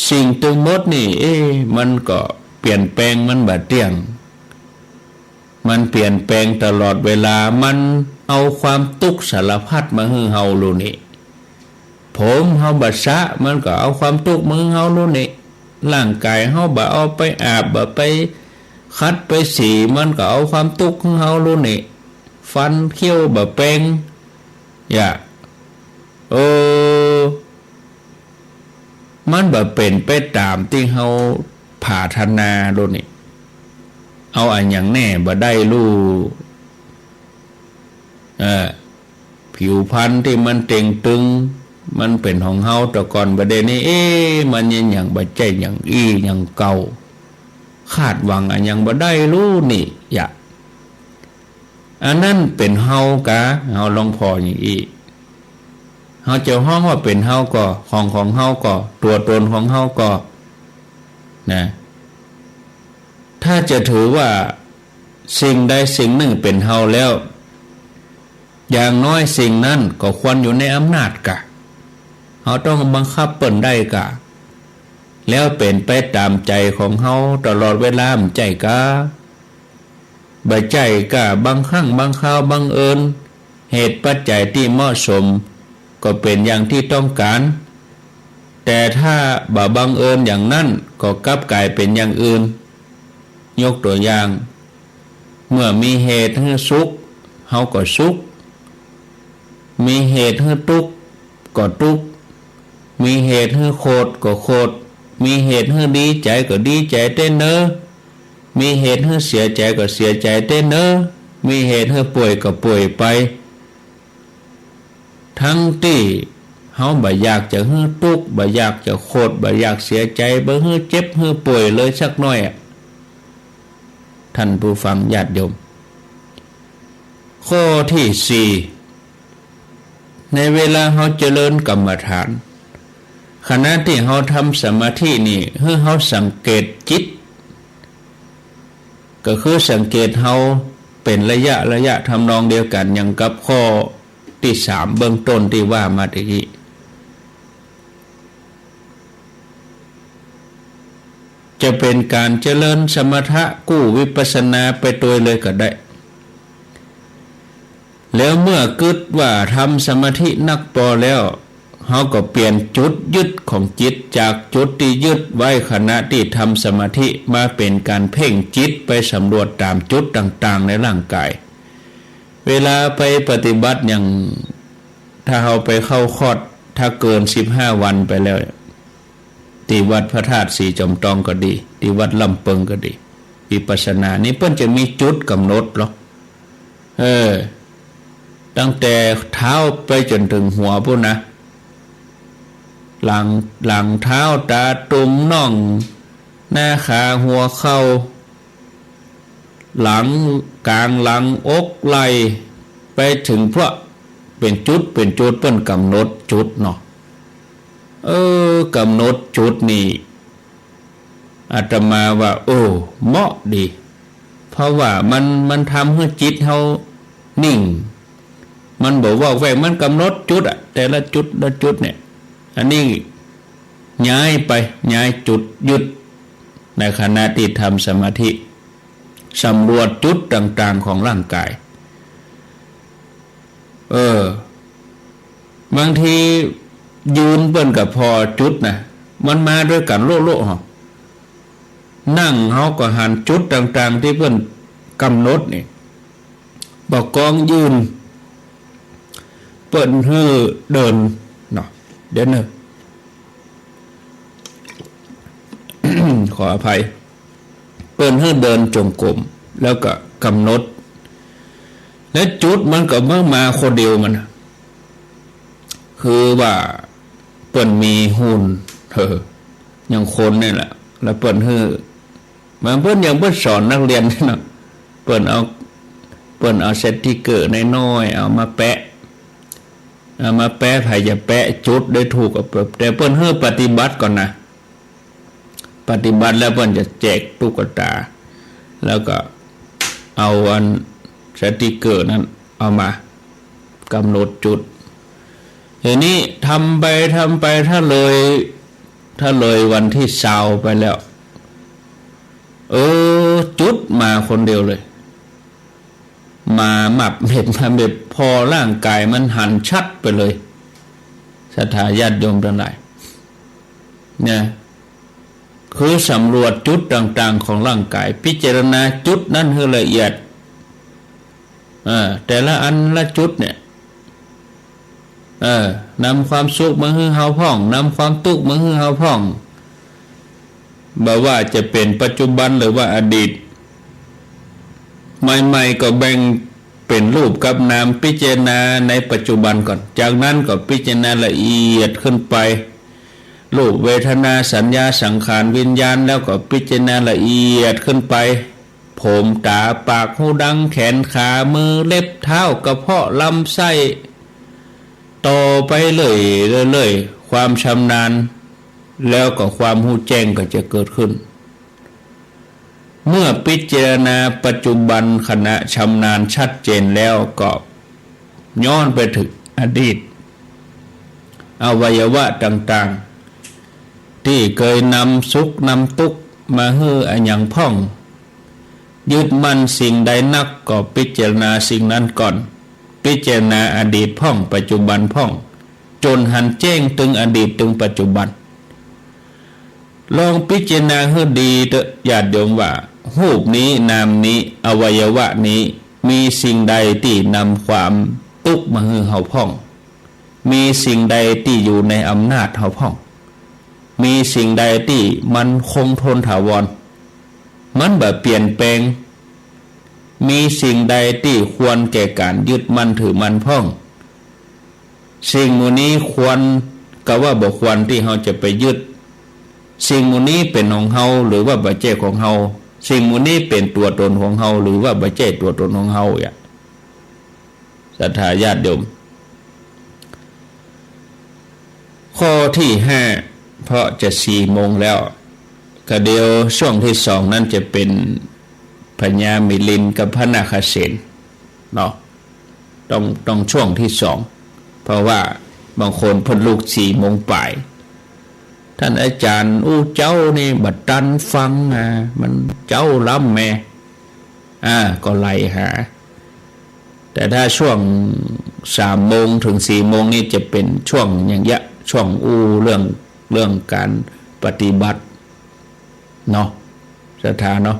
สิ่งตึงหมดนี่ เอ๊ะ มันก็เปลี่ยนแปลง มันบ่เตี้ยง มันเปลี่ยนแปลงตลอดเวลา มันเอาความตุ๊กสารพัดมาหื้อเฮาลูนี่ ผมเฮาบ่สระ มันก็เอาความตุ๊กมาหื้อเฮาลูนี่ ร่างก๋ายเฮาบ่เอาไปอาบ บ่ไปขัดไปสี มันก็เอาความตุ๊กหื้อเฮาลูนี่ ฟันเขี้ยวบ่แปรง อย่า เออ มันบ่เป๋นไปต๋ามตี้เฮาผาถนาลู้นี่ เอาอะหยังแน่บ่ได้ลู้ เออ ผิวพรรณตี้มันเต่งตึง มันเป๋นของเฮาแต่ก่อน บ่าเดี่ยวนี้ เอ๊ะ มันยัง ยังบ่ใจ้อย่างอี้อย่างเก่า คาดหวังอะหยังบ่ได้ลู้นี่ อย่า อันนั้นเป๋นเฮากา เฮาลองผ่ออย่างอี้ เฮาจะฮ้องว่าเป๋นเฮาก่อ ของของเฮาก่อ ตั๋วตนของเฮาก่อ นะ ถ้าจะถือว่าสิ่งใดสิ่งนึ่งเป๋นเฮาแล้ว อย่างน้อยสิ่งนั้นก็ควรอยู่ในอำนาจกา เฮาต้องบังคับเปิ้นได้กา แล้วเป๋นไปต๋ามใจ๋ของเฮาตลอดเวลา บ่ใจ้กา บ่ใจ้กา บางครั้งบางคราวบังเอิญ เหตุปัจจัยตี้เหมาะสม ก็เป๋นอย่างตี้ต้องก๋าน แต่ถ้าบ่บังเอิญอย่างนั้น ก็กลับก๋ายเป๋นอย่างอื่น ยกตั๋วอย่าง เมื่อมีเหตุหื้อสุข เฮาก็สุข มีเหตุหื้อตุ๊กข์ ก็ตุ๊กข์ มีเหตุหื้อโขดก็โขด มีเหตุหื้อดีใจ๋ก็ดีใจ๋เต๊อะเน่อ มีเหตุหื้อเสียใจ๋ก็เสียใจ๋เต๊อะเน่อ มีเหตุหื้อป่วยก็ป่วยไป ทั้งตี้เฮาบ่อยากจะหื้อตุ๊กข์ บ่อยากจะโขด บ่อยากเสียใจ๋ บ่หื้อเจ็บหื้อป่วยเลยสักหน้อยอะ ท่านผู้ฟังญาติโยม ข้อตี้สี่ ในเวลาเฮาเจริญกรรมฐาน ขณะตี้เฮาทำสมาธินี่ หื้อเฮาสังเกตจิต ก็คือสังเกตเฮาเป๋นระยะระยะ ทำนองเดียวกั๋นอย่างกับข้อตี้สามเบื้องต้นตี้ว่ามาตะกี้ จะเป๋นก๋านเจริญสมถะกู้วิปัสสนาไปตวยเลยก็ได้ แล้วเมื่อกึ๊ดว่าทำสมาธินักปอแล้ว เฮาก็เปลี่ยนจุดยึดของจิต จากจุดตี้ยึดไว้ขณะตี้ทำสมาธิ มาเป๋นก๋านเพ่งจิตไปสำรวจต๋ามจุดต่างๆ ในร่างก๋าย เวลาไปปฏิบัติอย่าง ถ้าเฮาไปเข้าคอร์ส ถ้าเกินสิบห้าวันไปแล้ว ตี้วัดพระธาตุสีจอมตองก็ดี ตี้วัดลำเปิงก็ดี วิปัสสนานี่เปิ้นจะมีจุดกำหนดหรอก เออ ตั้งแต่เท้าไปจ๋นเถิงหัวปู้นนะ หลัง หลังเท้า ต๋าตุ่ม น่อง หน้า ขา หัวเข่า หลัง ก๋างหลัง อก ไหล่ ไปเถิงพวก เป๋นจุด เป๋นจุด เปิ้นกำหนดจุดเนาะ เออ กำหนดจุดนี่ อาตมาว่า เออ เหมาะดี เพราะว่ามัน มันทำหื้อจิตเฮานิ่ง มันบ่วอกแวก มันกำหนดจุดอะ แต่ละจุดละจุดเนี่ย อันนี้ย้ายไป ย้ายจุดยึด ในขณะตี้ทำสมาธิ สำรวจจุดต่างๆ ของร่างก๋าย เออ บางทียืนเปิ้นก็ผ่อจุดนะ มันมาตวยกั๋นโละๆ หรอ นั่งเฮาก็หันจุดต่างๆ ตี้เปิ้นกำหนดนี่ บ่ากองยืน เปิ้นหื้อเดินเนาะ เดี๋ยวเน่อ ขออภัย เปิ้นหื้อเดินจงกรม แล้วก็กำหนด แล้วจุดมันก็บ่มาคนเดียวมันนะ คือว่าเปิ้นมีหุ่น เออ อย่างคนนี่แหละ แล้วเปิ้นหื้อ มันเปิ้นอย่างเปิ้นสอนนักเรียนเนาะ เปิ้นเอา เปิ้นเอาสติกเกอร์น้อยๆ เอามาแปะ เอามาแปะ ใผจะแปะจุดได้ถูกก็แปะ แต่เปิ้นหื้อปฏิบัติก่อนนะ ปฏิบัติแล้วเปิ้นจะแจกตุ๊กตา แล้วก็เอาอันสติกเกอร์นั้นเอามากำหนดจุด ทีนี้ทำไป ทำไป ถ้าเลย ถ้าเลยวันตี้ซาวไปแล้ว เออ จุดมาคนเดียวเลย มาหมับเม็ด มาเม็ด ผ่อร่างก๋ายมันหันชัดไปเลย ศรัทธาญาติโยมตังหลาย เนี่ย คือสำรวจจุดต่างๆ ของร่างก๋าย พิจารณาจุดนั้นหื้อละเอียด เออ แต่ละอันละจุดเนี่ย เออ นำความสุขมาหื้อเฮาพ่อง นำความตุ๊กข์มาหื้อเฮาพ่อง บ่ว่าจะเป๋นปัจจุบันหรือว่าอดีต ใหม่ๆ ก็แบ่งเป๋นรูปกับนาม พิจารณาในปัจจุบันก่อน จากนั้นก็พิจารณาละเอียดขึ้นไป รูป เวทนา สัญญา สังขาร วิญญาณ แล้วก็พิจารณาละเอียดขึ้นไป ผม ต๋า ปาก หู ดัง แขน ขา มือ เล็บ เท้า กระเพาะ ลำไส้ ต่อไปเรื่อยๆ เรื่อยๆ ความชำนาญ แล้วก็ความฮู้แจ้งก็จะเกิดขึ้น เมื่อพิจารณาปัจจุบันขณะชำนาญชัดเจนแล้วก็ย้อนไปเถิงอดีต อวัยวะต่างๆ ตี้เกยนำสุขนำตุ๊กข์มาหื้ออะหยังพ่อง ยึดมั่นสิ่งใดนักก็พิจารณาสิ่งนั้นก่อน พิจารณาอดีตพ่อง ปัจจุบันพ่อง จ๋นหันแจ้งเถิงอดีตเถิงปัจจุบัน ลองพิจารณาหื้อดีเต๊อะญาติโยมว่า รูปนี้ นามนี้ อวัยวะนี้ มีสิ่งใดตี้นำความตุ๊กข์มาหื้อเฮาพ่อง มีสิ่งใดตี้อยู่ในอำนาจเฮาพ่อง มีสิ่งใดตี้มั่นคงทนถาวร มันบ่เปลี่ยนแปลง มีสิ่งใดตี้ควรแก่ก๋านยึดมั่นถือมั่นพ่อง สิ่งหมู่นี้ควรกาว่าบ่ควรตี้เฮาจะไปยึด สิ่งหมู่นี้เป๋นของเฮาหรือว่าบ่ใจ้ของเฮา สิ่งหมู่นี้เป๋นตั๋วต๋นของเฮาหรือว่าบ่ใจ้ตั๋วต๋นของเฮา อะ ศรัทธาญาติโยม ข้อตี้ห้า เพราะจะสี่โมงแล้ว ก็เดี๋ยวช่วงตี้สองนั้นจะเป๋นพญามิลินกับพระนาคเสนเนาะ ต้อง ต้องช่วงตี้สอง เพราะว่าบางคนเปิ้นลุกสี่โมงป๋าย ต้านอาจ๋ารย์อู้เจ๊านี่บ่ตันฟังอะ มันเจ๊าล้ำแม อ่า ก็ไล่หา แต่ถ้าช่วงสามโมงเถิงสี่โมงนี่จะเป๋นช่วงอย่างเยียะ ช่วงอู้เรื่อง เรื่องก๋านปฏิบัติเนาะ ศรัทธาเนาะ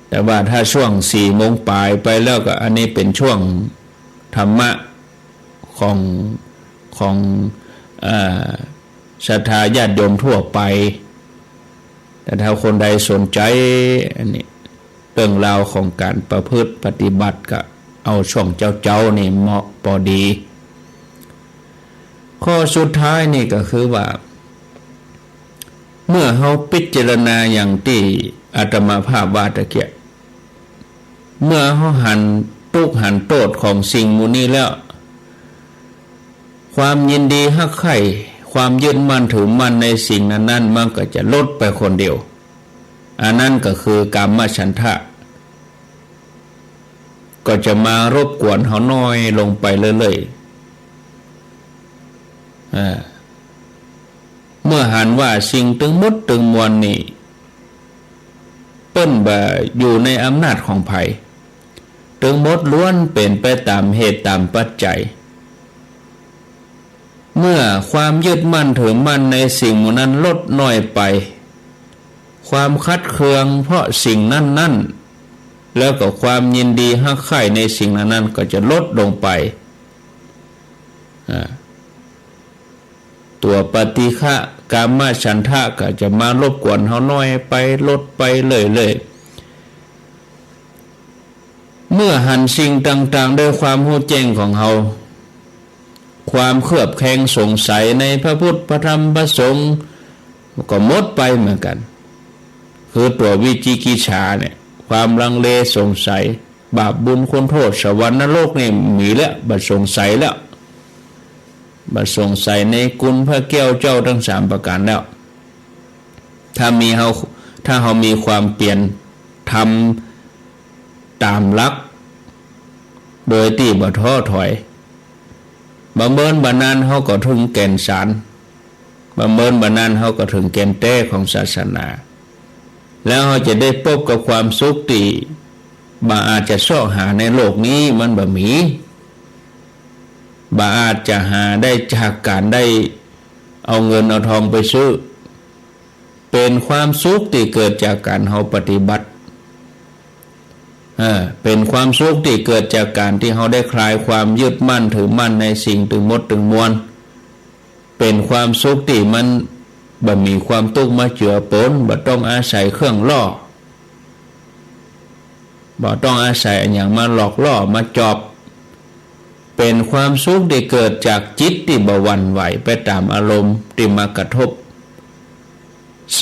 แต่ว่าถ้าช่วงสี่โมงป๋ายไปแล้วก็ อันนี้เป๋นช่วงธรรมะของ ของ เอ่อ ศรัทธาญาติโยมทั่วไป แต่ถ้าคนใดสนใจ๋ อันนี้ เรื่องราวของก๋านประพฤติปฏิบัติก็เอาช่วงเจ๊าๆ นี่เหมาะปอดี ข้อสุดท้ายนี่ก็คือว่า เมื่อเฮาพิจารณาอย่างตี้อาตมาภาพว่าตะเกียะ เมื่อเฮาหันตุ๊กข์หันโต้ษของสิ่งหมู่นี้แล้ว ความยินดีฮักใคร่ ความยึดมั่นถือมั่นในสิ่งนั้นๆ มันก็จะลดไปคนเดียว อันนั้นก็คือกามฉันทะ ก็จะมารบกวนเฮาน้อยลงไปเรื่อยๆ อ่า เมื่อหันว่าสิ่งตึงหมดตึงมวลนี่ เปิ้นบ่อยู่ในอำนาจของใผ ตึงหมดล้วนเป๋นไปต๋ามเหตุต๋ามปัจจัย เมื่อความยึดมั่นถือมั่นในสิ่งหมู่นั้นลดน้อยไป ความขัดเคืองเพราะสิ่งนั้นๆ แล้วก็ความยินดีฮักใคร่ในสิ่งนั้นๆ ก็จะลดลงไป อ่า ตั๋วปฏิฆะกามฉันทะก็จะมารบกวนเฮาน้อยไป ลดไปเรื่อยๆ เมื่อหันสิ่งต่างๆ ด้วยความฮู้แจ้งของเฮา ความเคลือบแคลงสงสัยในพระพุทธ พระธรรม พระสงฆ์ ก็หมดไปเหมือนกั๋น คือตั๋ววิจิกิจฉาเนี่ย ความลังเลสงสัย บาปบุญคุณโทษ สวรรค์นรกนี่มีแล้ว บ่สงสัยแล้ว บ่สงสัยในคุณพระแก้วเจ้าตังสามประก๋านแล้ว ถ้ามีเฮา ถ้าเฮามีความเปียรทำต๋ามหลัก โดยตี้บ่ท้อถอย บ่เมินบ่นานเฮาก็เถิงแก่นสาร บ่เมินบ่นานเฮาก็เถิงแก่นแต๊ของศาสนา แล้วเฮาจะได้ปบกับความสุขตี้บ่อาจจะเซาะหาในโลกนี้ มันบ่มี บ่อาจจะหาได้จากก๋านได้เอาเงินเอาทองไปซื้อ เป๋นความสุขตี้เกิดจากก๋านเฮาปฏิบัติ เออ เป๋นความสุขตี้เกิดจากก๋านตี้เฮาได้คลายความยึดมั่นถือมั่นในสิ่งตึงหมดตึงมวล เป๋นความสุขตี้มันบ่มีความตุ๊กข์มาเจือปน บ่ต้องอาศัยเครื่องล่อ บ่ต้องอาศัยอะหยังมาหลอกล่อมาจอบ เป๋นความสุขตี้เกิดจากจิตตี้บ่หวั่นไหวไปต๋ามอารมณ์ตี้มากระทบ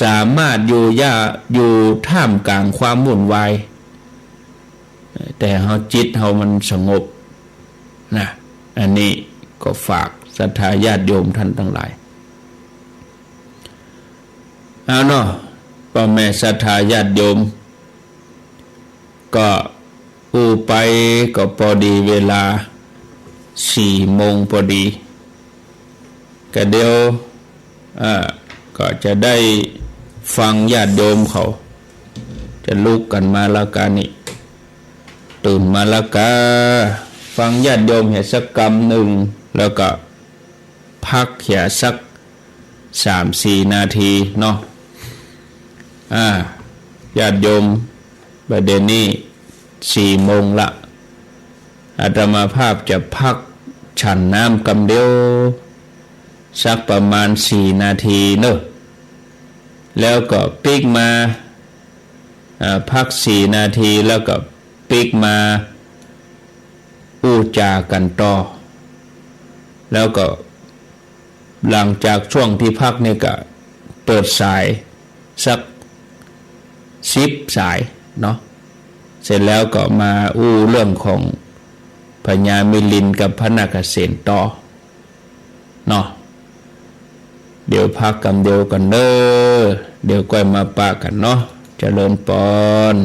สามารถอยู่ย่า อยู่ท่ามกลางความวุ่นวาย แต่เฮาจิตเฮามันสงบนะ อันนี้ก็ฝากศรัทธาญาติโยมท่านตังหลาย เอาเนาะ ป้อแม่ศรัทธาญาติโยม ก็อู้ไปก็ปอดีเวลาสี่โมงปอดี ก็เดี๋ยว อ่า ก็จะได้ฟังญาติโยมเขา จะลุกกั๋นมาแล้วกั๋นนี่ ตื่นมาแล้วกา ฟังญาติโยมเหียสักกำนึ่ง แล้วก็พักเหียสักสามสี่นาทีเนาะ อ่า ญาติโยม บ่าเดี่ยวนี้สี่โมงละ อาตมาภาพจะพักฉันน้ำกำเดียว สักประมาณสี่นาทีเนาะ แล้วก็ปิ๊กมา อ่า พักสี่นาที แล้วก็ปิ๊กมาอู้จ๋ากั๋นต่อ แล้วก็หลังจากช่วงตี้พักนี่ก็เปิดสายสักสิบสายเนาะ เสร็จแล้วก็มาอู้เรื่องของพญามิลินกับพระนาคเสนต่อ เนาะ เดี๋ยวพักกำเดียวก่อนเด้อ เดี๋ยวก้อยมาปะกั๋นเนาะ เจริญปอน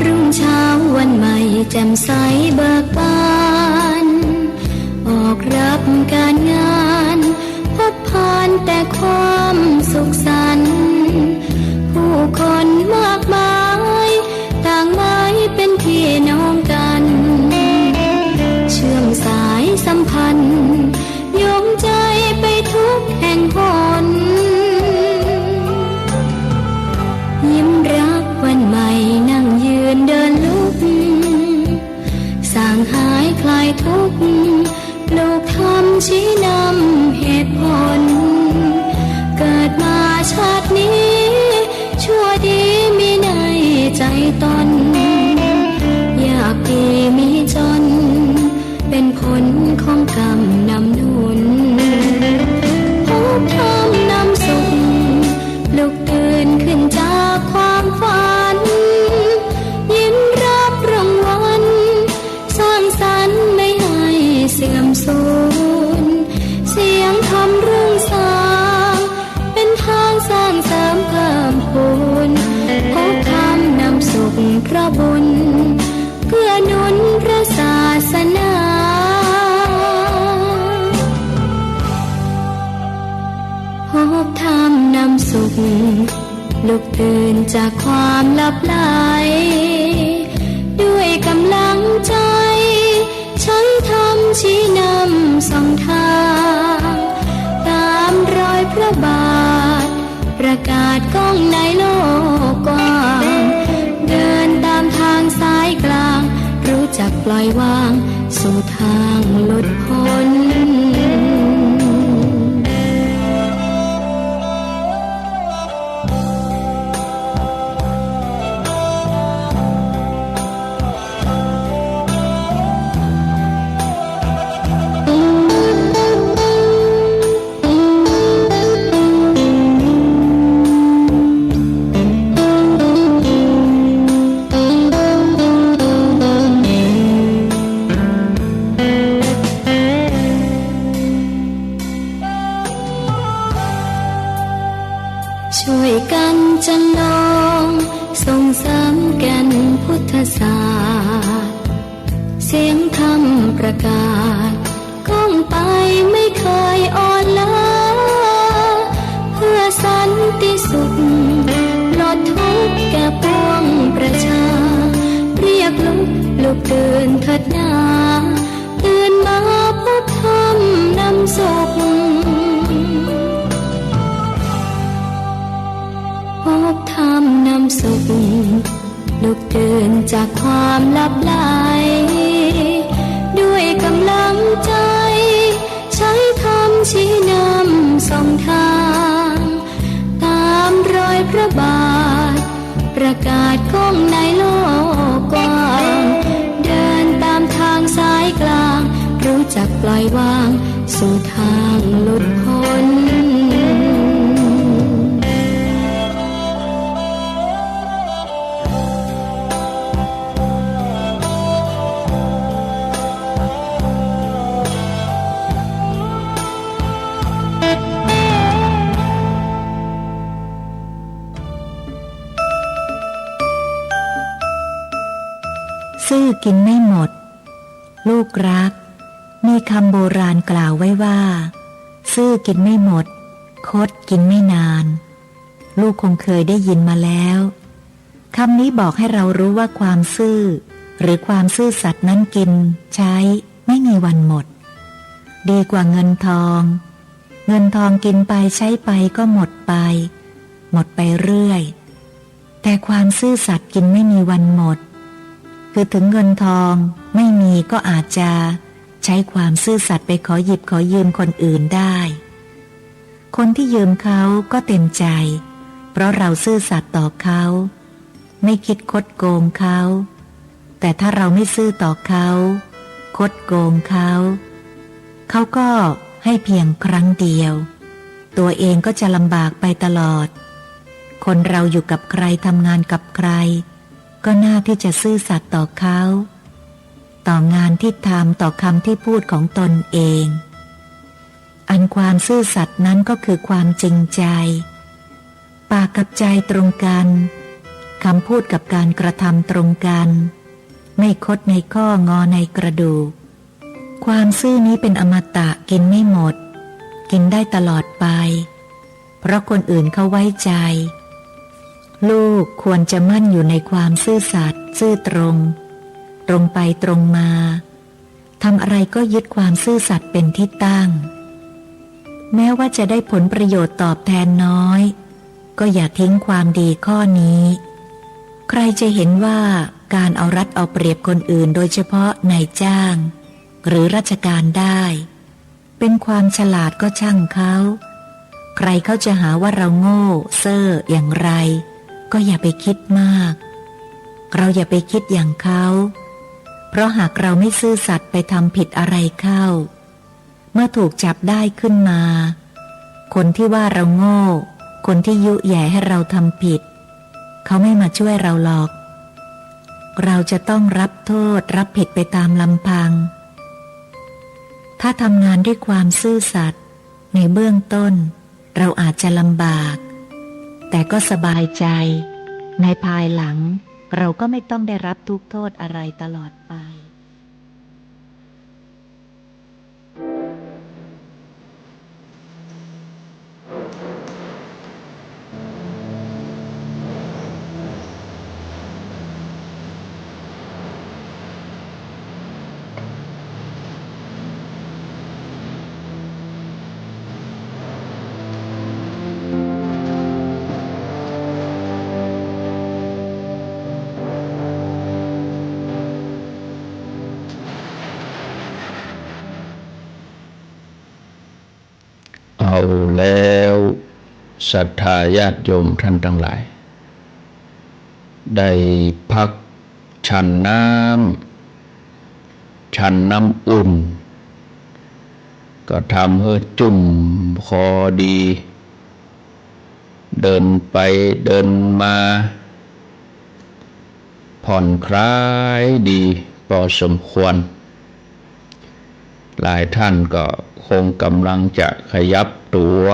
รุ่งเช้าวันใหม่แจ่มใสเบิกบาน ออกรับการงาน พบผ่านแต่ความสุขสันต์ ผู้คนมากมาย ต่างหมายเป็นพี่น้องกัน เชื่อมสายสัมพันธ์ โยงใจไปทุกแห่งหน ยิ้มรับวันใหม่ นั่งยืนเดินลุก สางหายคลายทุกข์ ปลูกธรรมชี้นำเหตุผล เกิดมาชาตินี้ ชั่วดีมีในใจตน ยากดีมีจน เป็นผลของกรรมนำหนุน พบธรรมนำสุข ลุกตื่นขึ้นจากความฝัน ยิ้มรับรางวัล สร้างสรรค์ไม่ให้เสื่อมสูญ เสียงธรรมรุ่งสาง เป็นทางสร้างเสริมเพิ่มพูน พบธรรมนำสุขเพราะบุญ เกื้อหนุนพระศาสนา พบธรรมนำสุข ลุกตื่นจากความหลับไหล ด้วยกำลังใจ ใช้ธรรมชี้นำส่องทาง ตามรอยพระบาท ประกาศก้องในโลกกว้าง เดินตามทางสายกลาง รู้จักปล่อยวาง สู่ทางหลุดพ้น ช่วยกันจันลอง ส่งเสริมแก่นพุทธศาสตร์ เสียงธรรมประกาศ ก้องไปไม่เคยอ่อนล้า เพื่อสันติสุข ปลดทุกข์แก่ปวงประชา เรียกลุก ตื่นเถิดนา ตื่นมาพบธรรมนำสุข พบธรรมนำสุข ลุกตื่นจากความหลับไหล ด้วยกำลังใจ ใช้ธรรมชี้นำส่องทาง ตามรอยพระบาท ประกาศก้องในโลกกว้าง เดินตามทางสายกลาง รู้จักปล่อยวาง สู่ทางหลุดพ้น ซื่อกินไม่หมด ลูกรัก มีคำโบราณกล่าวไว้ว่า ซื่อกินไม่หมด คดกินไม่นาน ลูกคงเคยได้ยินมาแล้ว คำนี้บอกให้เรารู้ว่าความซื่อ หรือความซื่อสัตย์นั้นกิน ใช้ ไม่มีวันหมด ดีกว่าเงินทอง เงินทองกินไปใช้ไปก็หมดไป หมดไปเรื่อย แต่ความซื่อสัตย์กินไม่มีวันหมด คือถึงเงินทองไม่มีก็อาจจะใช้ความซื่อสัตย์ไปขอหยิบขอยืมคนอื่นได้ คนที่ยืมเขาก็เต็มใจ เพราะเราซื่อสัตย์ต่อเขา ไม่คิดคดโกงเขา แต่ถ้าเราไม่ซื่อต่อเขา คดโกงเขา เขาก็ให้เพียงครั้งเดียว ตัวเองก็จะลำบากไปตลอด คนเราอยู่กับใคร ทำงานกับใคร ก็น่าที่จะซื่อสัตย์ต่อเขา ต่องานที่ทำ ต่อคำที่พูดของตนเอง อันความซื่อสัตย์นั้นก็คือความจริงใจ ปากกับใจตรงกัน คำพูดกับการกระทำตรงกัน ไม่คดในข้องอในกระดูก ความซื่อนี้เป็นอมตะ กินไม่หมด กินได้ตลอดไป เพราะคนอื่นเขาไว้ใจ ลูกควรจะมั่นอยู่ในความซื่อสัตย์ ซื่อตรง ตรงไปตรงมา ทำอะไรก็ยึดความซื่อสัตย์เป็นที่ตั้ง แม้ว่าจะได้ผลประโยชน์ตอบแทนน้อย ก็อย่าทิ้งความดีข้อนี้ ใครจะเห็นว่าการเอารัดเอาเปรียบคนอื่น โดยเฉพาะนายจ้าง หรือราชการได้ เป็นความฉลาดก็ช่างเขา ใครเขาจะหาว่าเราโง่เซ่ออย่างไร ก็อย่าไปคิดมาก เราอย่าไปคิดอย่างเขา เพราะหากเราไม่ซื่อสัตย์ไปทำผิดอะไรเข้า เมื่อถูกจับได้ขึ้นมา คนที่ว่าเราโง่ คนที่ยุแย่ให้เราทำผิด เขาไม่มาช่วยเราหรอก เราจะต้องรับโทษรับผิดไปตามลำพัง ถ้าทำงานด้วยความซื่อสัตย์ในเบื้องต้น เราอาจจะลำบาก แต่ก็สบายใจ ในภายหลัง เราก็ไม่ต้องได้รับทุกข์โทษอะไรตลอดไป เอาแล้ว ศรัทธาญาติโยมท่านทั้งหลาย ได้พักฉันน้ำ ฉันน้ำอุ่น ก็ทำหื้อจุ่มคอดี เดินไปเดินมา ผ่อนคลายดีพอสมควร หลายท่านก็คงกำลังจะขยับตั๋ว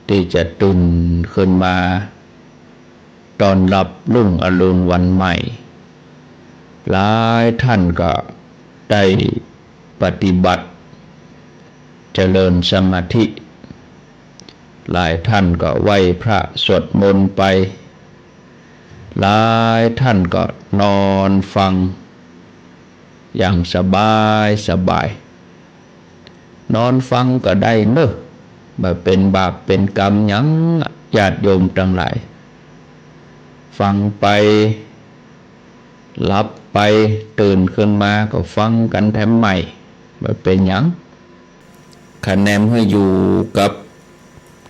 ตี้จะตื่นขึ้นมา ต้อนรับรุ่งอรุณวันใหม่ หลายท่านก็ได้ปฏิบัติ เจริญสมาธิ หลายท่านก็ไหว้พระสวดมนต์ไป หลายท่านก็นอนฟัง อย่างสบายสบาย นอนฟังก็ได้เน่อ บ่เป๋นบาปเป๋นกรรมหยัง ญาติโยมตังหลาย ฟังไป หลับไป ตื่นขึ้นมาก็ฟังกั๋นแถมใหม่ บ่เป๋นหยัง คะแนนหื้ออยู่กับ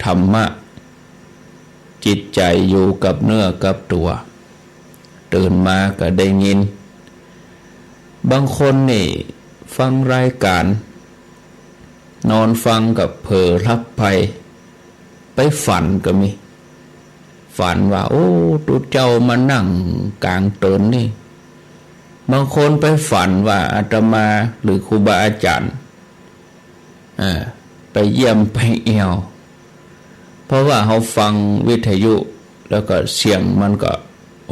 ธรรมะ จิตใจ๋อยู่กับเนื้อกับตั๋ว ตื่นมาก็ได้ยิน บางคนนี่ฟังรายก๋าน นอนฟังก็เผลอหลับไป ไปฝันก็มี ฝันว่า โอ้ ตุ๊เจ้ามานั่งก๋างเตินนี่ บางคนไปฝันว่าอาตมาหรือครูบาอาจ๋ารย์ อ่า ไปเยี่ยมไปเอี่ยว เพราะว่าเฮาฟังวิทยุ แล้วก็เสียงมันก็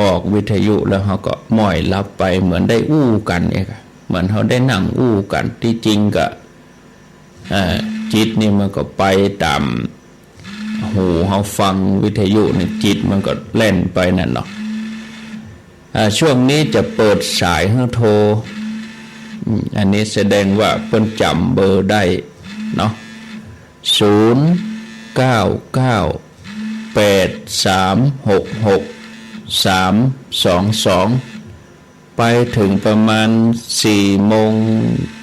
ออกวิทยุ แล้วเฮาก็ม้อยหลับไป เหมือนได้อู้กั๋นเองอะ เหมือนเฮาได้นั่งอู้กั๋น ตี้จริงก็ อ่า จิตนี่มันก็ไปต๋าม หูเฮาฟังวิทยุนี่ จิตมันก็แล่นไปนั่นเนาะ อ่า ช่วงนี้จะเปิดสายหื้อโทร อืม อันนี้แสดงว่าเปิ้นจ๋ำเบอร์ได้เนาะ ศูนย์ เก้า เก้า แปด สาม หก หก สาม สอง สอง ไปเถิงประมาณสี่โมง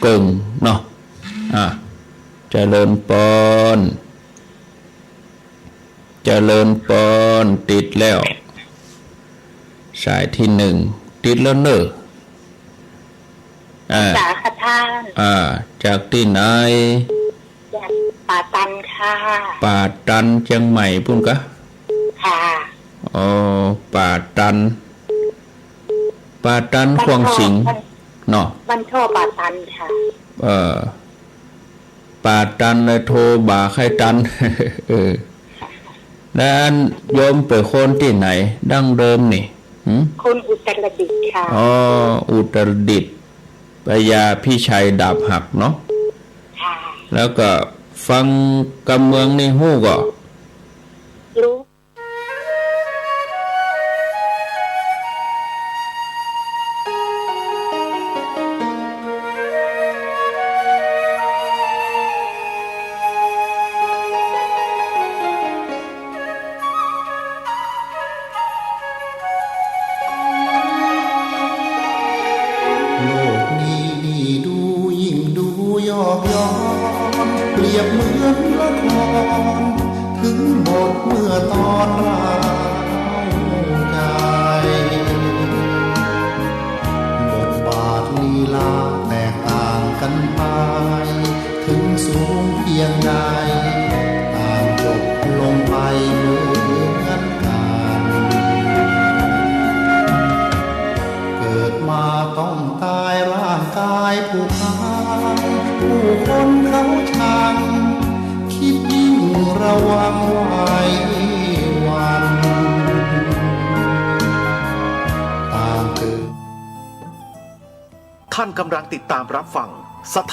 เกิ่งเนาะ อ่ะ เจริญปอน เจริญปอน ติดแล้ว สายตี้หนึ่ง ติดแล้วเน่อ อ่า จ๋าค่ะต้าน อ่า จากตี้ไหน จากป่าตันค่ะ ป่าตันเจียงใหม่ปู้นกา ค่ะ อ๋อ ป่าตัน ป่าตัน บ้าน ขวางสิงห์ บ้าน เนาะ บ้านท่อป่าตันค่ะ เออ ป่าตันเลยโทรบ่าใค่ตัน เออ แล้วอันโยมเป๋นคนตี้ไหน ดั้งเดิมนี่ หืม คนอุตรดิตถ์ค่ะ อ๋อ อุตรดิตถ์ พญาพิชัยดาบหักเนาะ ค่ะ แล้วก็ฟังกำเมืองนี่ฮู้ก่อ ฮู้ โลกนี้นี่ดูยิ่งดูยอกย้อน เปรียบเหมือนละคร ถึงบทเมื่อตอนร้าวใจ บทบาทลีลาแตกต่างกั๋นไป ถึงสูงเพียงใด ต่างจบลงไปเหมือนกั๋น เกิดมาต้องตายร่างกายผู้พาน ผู้คนเขาชัง คิดยิ่งระวังไหว้หวั่น ต่างเกิด ท่านกำลังติดตามรับฟังสถ